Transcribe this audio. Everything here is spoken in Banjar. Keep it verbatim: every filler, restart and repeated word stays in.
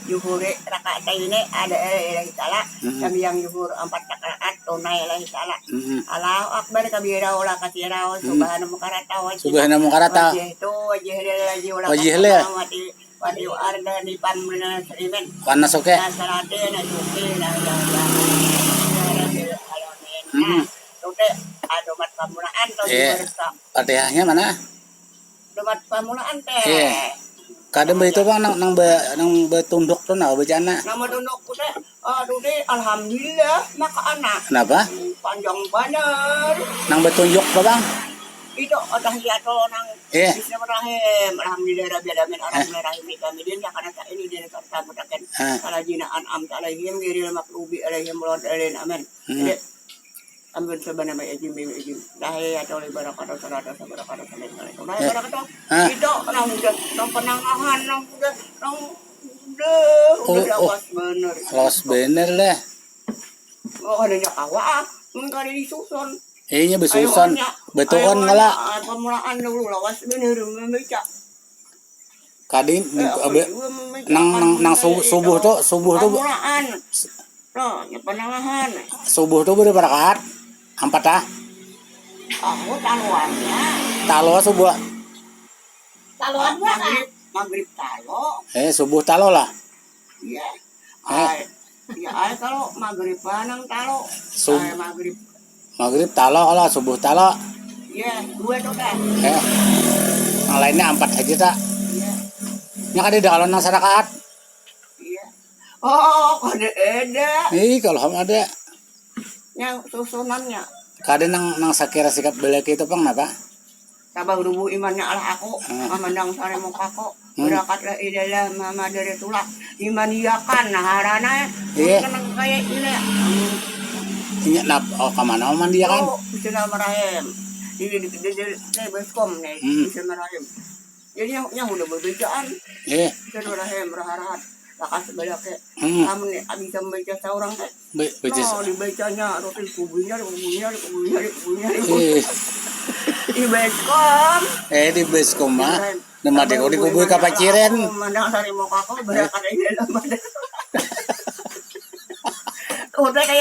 Juhuri rakaat ini ada ilahi taala. Sambiang juhur ampat rakaat tunai ilahi taala. Allahu akbar kabira, ulah kasirau, subhana mukarata, Subhana mukarata. Wajih tu wajih lagi, ulah Wajih leh. Wati wati arda di pamrina serimen. Panas oke. Nah salate na suki na ilahi taala. Nah, tu teh adumat pamulaan tau Iya. Juhur. Fatihahnya mana? Adumat pamulaan teh. Iya. Kada mbak itu bang nang nang be, nang betunduk tuh nah bacana. Nama dondokku teh, aduh deh, alhamdulillah maka anak. Kenapa? Panjang banar. Nang betunduk apa bang? Itu ada hiatul nang Iya. Bismillahirrahmanirrahim. Alhamdulillah rabbil alamin arrahmanirrahim maliki yaumiddin iyyaka na'budu wa iyyaka nasta'in ihdinas siratal mustaqim. Ah. Alladzina an'amta alaihim ghairil maghdubi alaihim waladdallin. Amin. Hmm. Jadi ambil coba nama izin bin izin. Dahe atau ibarat kata salah atau sabar kata salah. Dahe Eh. ibarat kata Ah. Itu nang udah nang penangahan nang udah nang udah udah Oh, oh. Lawas bener. Lawas bener lah. Oh adanya kawa ah. Mun kada disusun. Iya besusun. Ayo, Betuon ayo, kala. Ah, pamulaan dulu lawas bener membaca. Kadin Eh, apa abe- juga membaca nang nang nang pamulaan subuh itu? Subuh tuh subuh tuh Pamulaan. Tuh, ya penangahan. Subuh tuh berapa rakaat? Empat ah. Aku taluannya. Talo subuh. Taluan maghrib, maghrib talo. Eh subuh talo lah. Iya. Eh. Ai. Ya ai kalau maghrib nang talo. Sub- Ai maghrib. Maghrib talo lah subuh talo. Iya, dua tuh dah. Eh. Yang lainnya empat aja tak. Iya. Nya kada ada kalau nang sarakaat. Iya. Oh, kada ada. Ih kalau ham ada. Yang susunannya. Kada nang nang sakira sikat belaki itu pang napa? Tabah rubuh imannya alah aku, Hmm. mamandang sare mukaku. Hmm. Berakat la ilaha Muhammad Rasulullah. Iman iakan nah harana. Iya. Kena kaya ini. Inya nap oh kamana mandiakan? Oh, Bismillahirrahmanirrahim. Di di di di, di, di Baskom nih, Hmm. Bismillahirrahmanirrahim. Jadi yang yang udah berbedaan. Eh, Bismillahirrahmanirrahim. Rahat-rahat. Lakas belaknya. Hmm. Kamu nih bisa membaca seorang teh. Be- becis. No, dibacanya rutin kubunya, kubunya, kubunya, kubunya. Eh, Di Baskom. Eh di Baskom mah. Nama di kubui kapaciren. Mandang sari muka aku berakat aja lah. Udah kayak